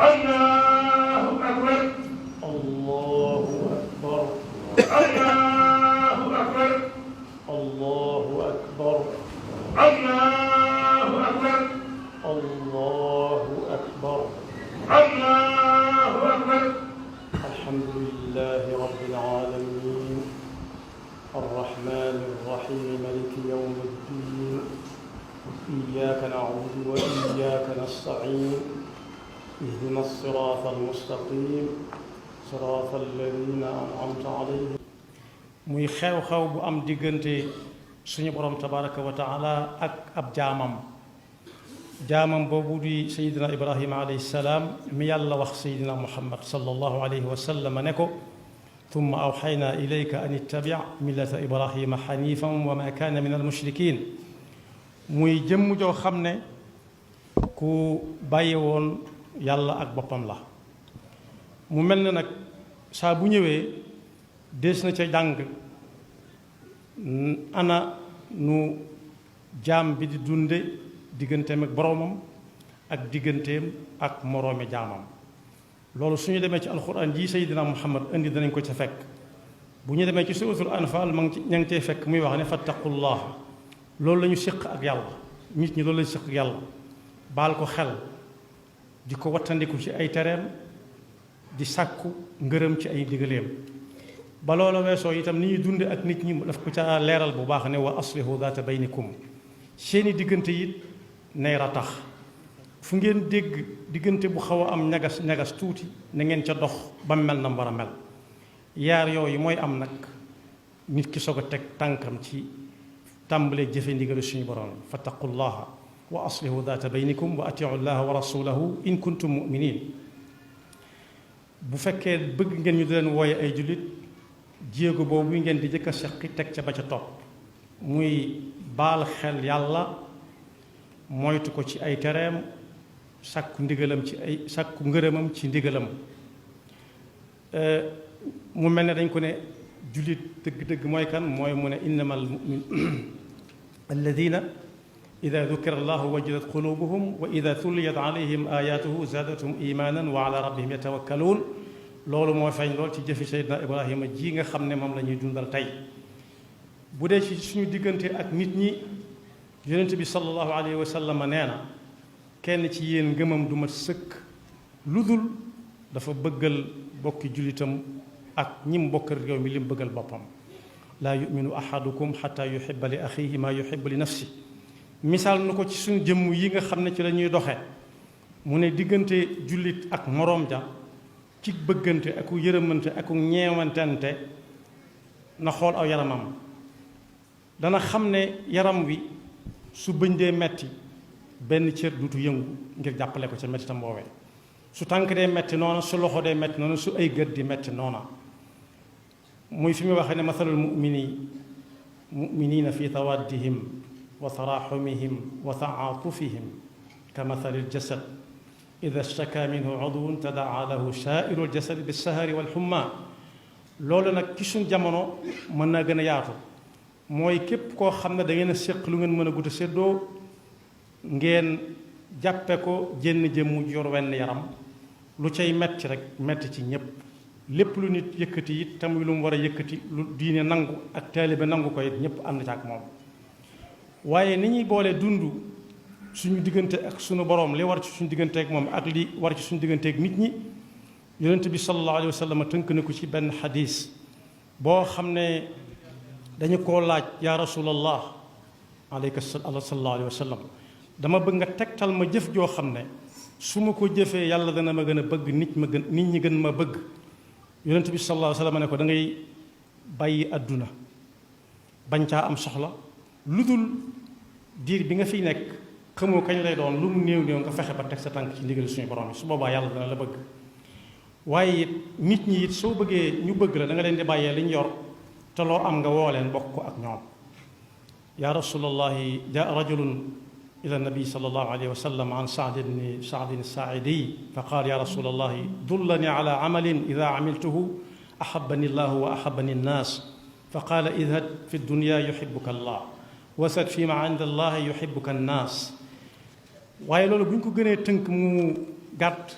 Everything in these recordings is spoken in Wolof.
الله أكبر الله أكبر الله أكبر الله أكبر الله أكبر الله أكبر الله أكبر الحمد لله رب العالمين الرحمن الرحيم مالك يوم الدين إياك نعبد وإياك نستعين اهدنا الصراط المستقيم صراط الذين أنعمت عليهم muy xew-xew bu am diggante suñu borom tabaraka wa taala ak ab jaamam boobu di sayidina ibrahima alayhi salaam mi yàlla wax sayidina muhammad sallallahu alayhi wa sallam ne ko thumma awxayna ilayka an ittabi millata ibrahima xanifan wa ma kaana min almushrikin muy jëmm joo xam ne ku bàyyi woon yàlla ak boppam la mu mel ne nag saa bu ñëwee des na ca jàng ana nu jaam bi di dunde digganteem ak boroomam ak digganteem ak moroomi jaamam loolu su ñu demee ci alxuraan ji sayyidina muhammad indi danañ ko ca fekk bu ñu demee ci suuratul anfaal ma ngi ña ngi tey fekk muy wax ne fattaqullah loolu la ñu séq ak yàlla nit ñi loolu la ñu séq ak yàlla baal ko xel di ko wattandiku ci ay tereem di sàkku ngërëm ci ay digaleem ba loola weesoo itam ni ñuy dunde ak nit ñi daf ko ca leeral bu baax ne wa aslihu daata baynikum seeni diggante it nay ratax fu ngeen dégg diggante bu xaw a am ñagas ñagas tuuti na ngeen ca dox ba mel na war a mel yaar yooyu mooy am nag nit ki soog a teg tànkam ci tàmbalee jëfe ndigalu suñu borom fattaqullaha wa aslihu daata baynikum wa atiu llaha wa rasulahu in kuntum muminin bu fekkee bëgg ngeen ñu di leen wooye ay jullit jéego boobu ngeen di jëkk a seqi teg ca ba ca topp muy baal xel yàlla moytu ko ci ay tereem sàkku ndigalam ci ay sàkku ngërëmam ci ndigalam mu mel ne dañ ko ne jullit dëgg-dëgg mooy kan mooy mu ne innama al mumin alladina ida dukira allahu wajilat qulubuhum wa ida tuliyat alayhim ayatuhu zaadathum imanan wa ala rabbihim yatawakkaluun loolu moo feeñ lool ci jëfi Seydina Ibrahima ji nga xam ne moom la ñuy dundal tey bu dee ci suñu diggante ak nit ñi yonent bi sallallahu alayhi wa sallam nee na kenn ci yéen ngëmam du mat sëkk lu dul dafa bëggal bokki jullitam ak ñim bokkal réew mi lim bëggal boppam laa yuminu ahadukum xata yuhibba li axihi maa yuhibbu li nafsi misaal nu ko ci suñu jëmm yi nga xam ne ci la ñuy doxe mu ne diggante jullit ak moroom ja ci bëggante aku yërëmante aku ñeewantante na xool aw yaramam dana xam ne yaram wi su bëñ dee metti benn cër duutu yëngu ngir jàppale ko ca metti tam boobee su tànk dee metti noona su loxo dee metti noona su ay gët di metti noona muy fi mu waxee ne mathalul muminina fi tawaddihim wa taraxumihim wa taatufihim ka mathalil jasad ida staka minhu udwun tadaa lahu saairu ljasadi bissahari walxumma loolu nag ci suñ jamono mën naa gën a yaatu mooy képp koo xam ne da ngeen a séq lu ngeen mën a gudd a séddoo ngeen jàppe ko jenn jëmm yor wenn yaram lu cay metti rek metti ci ñépp lépp lu nit yëkkati it tamuy lu mu war a yëkkati lu diine nangu ak taalibe nangu ko it ñépp ànd ci ak moom waaye ni ñuy boole dund suñu diggante ak suñu borom li war ci suñu diggante ak moom ak li war ci suñu diggante ak nit ñi yonent bi sallallahu alayhi wa sallam tënk na ko ci benn xadis boo xam ne dañu koo laaj yaa rasulallah alayka sallallahu alayhi wa sallam dama bëgg nga tegtal ma jëf joo xam ne su ma ko jëfee yàlla dana ma gën a bëgg nit ñi gën ma bëgg yonent bi sallallahu alayhi wa sallam ne ko da ngay bàyyi àdduna bañ caa am soxla lu dul diir bi nga fiy nekk xamoo kañ lay doon lu mu néew néew nga fexe ba teg sa tànk ci ndigal suñu borom yi su boobaa yàlla dana la bëgg waaye it nit ñi it soo bëggee ñu bëgg la da nga leen di bàyyee liñ yor te loo am nga woo leen bokk ko ak ñoom yaa rasulallahi jaa rajulun ila nabi sallallahu alayhi wa sallam an saadin saaidi fa qaal ya rasulallahi dullani ala amalin ida amiltuhu ahabani llahu wa ahabani nnaas fa qaala idhab fi dunya yuhibuka allah wasad fi ma inda allahi yuhibuka nnaas waaye loolu bu ñu ko gënee tënk mu gàtt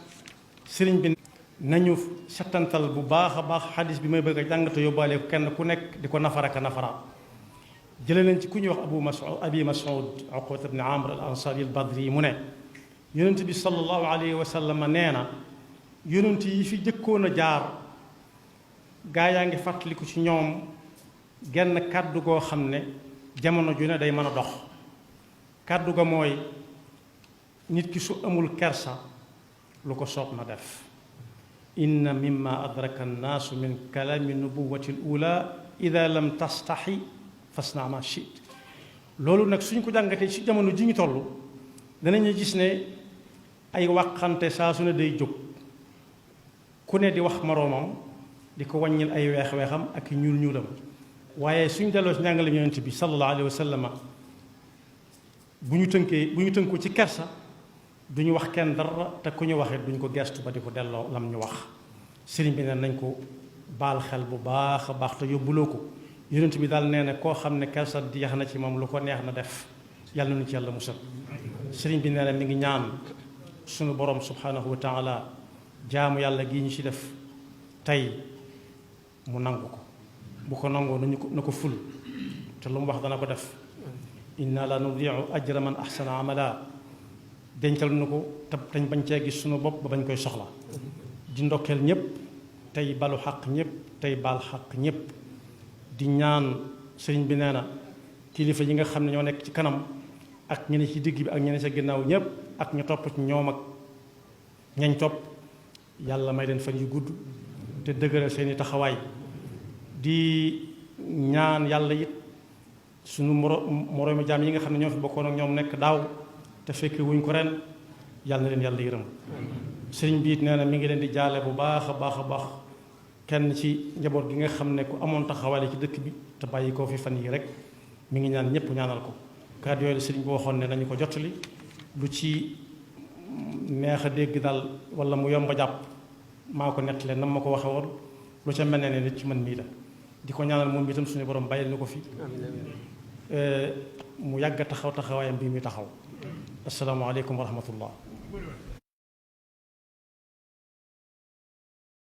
sëriñ bi nañu settantal bu baax a baax xadis bi may bëgg a jàng te yóbbaale ko kenn ku nekk di ko nafaraka nafaraat jële nañ ci ku ñuy wax abi mas'ud uqbat ibn amr al ansari al badri mu ne yonent bi sallallahu alayhi wa sallam nee na yonent yi fi jëkkoon a jaar gaa yaa ngi fàttaliku ci ñoom genn kàddu goo xam ne jamono ju ne day mën a dox kàddu ga mooy nit ki su amul kersa lu ko soob na def inna mimma adraka annaasu min kalaami nubuwati l ula ida lam tastaxi fasna ma chit loolu nag suñ ko jàngatee ci jamono ji ñu toll danañu gis ne ay waxante saa su ne day jóg ku ne di wax moroomam di ko wàññil ay weex-weexam ak ñuul-ñuulam waaye suñ delloo ci njàngale yonent bi sallallahu alayhi wa sallam bu ñu tënku ci kersa du ñu wax kenn dara te ku ñu waxee duñ ko gestu ba di ko delloo lam ñu wax sëriñ bi ne nañ ko baal xel bu baax a baax te yóbbuloo ko yonent bi daal nee na koo xam ne kersa di yax na ci moom lu ko neex na def yàlla na ci yàlla musal sëriñ bi nee na mi ngi ñaan sunu borom subhanahu wa taala jaamu yàlla gii ñu ci def tey mu nangu ko bu ko nangoo na ko ful te lu mu wax dana ko def inna la nudiu ajra man ahsana amala dencal na ko te dañ bañ cee gis sunu bopp ba bañ koy soxla di ndokkeel ñépp tey balu xaq ñépp tey baal xaq ñépp di ñaan sëriñ bi nee na kilifa yi nga xam ne ñoo nekk ci kanam ak ñeneen ci digg bi ak ñeneen sa ginnaaw ñépp ak ñu topp ci ñoom ak ñañ topp yàlla may leen fan yu gudd te dëgëral seeni taxawaay di ñaan yàlla it sunu moroomi jaam yi nga xam ne ñoo fi bokkoon ak ñoom nekk daaw te fekk wuñ ko ren yàlla na leen yàlla yërëm sëriñ bi it nee na mi ngi leen di jaale bu baax a baax a baax kenn ci njaboot gi nga xam ne ku amoon taxawaale ci dëkk bi te bàyyi koo fi fan yi rek mi ngi ñaan ñëpp ñaanal ko kàddu yooyu la sëriñ bi waxoon ne nañu ko jottali lu ci neex a dégg daal wala mu yomb a jàpp maa ko nettalee nam ma ko waxe woon lu ca mel ne nit ci man mii la di ko ñaanal moom itam suñu borom bàyyil na ko fi mu yàgg taxawaayam bii muy taxaw asalaamaaleykum wa rahmatullah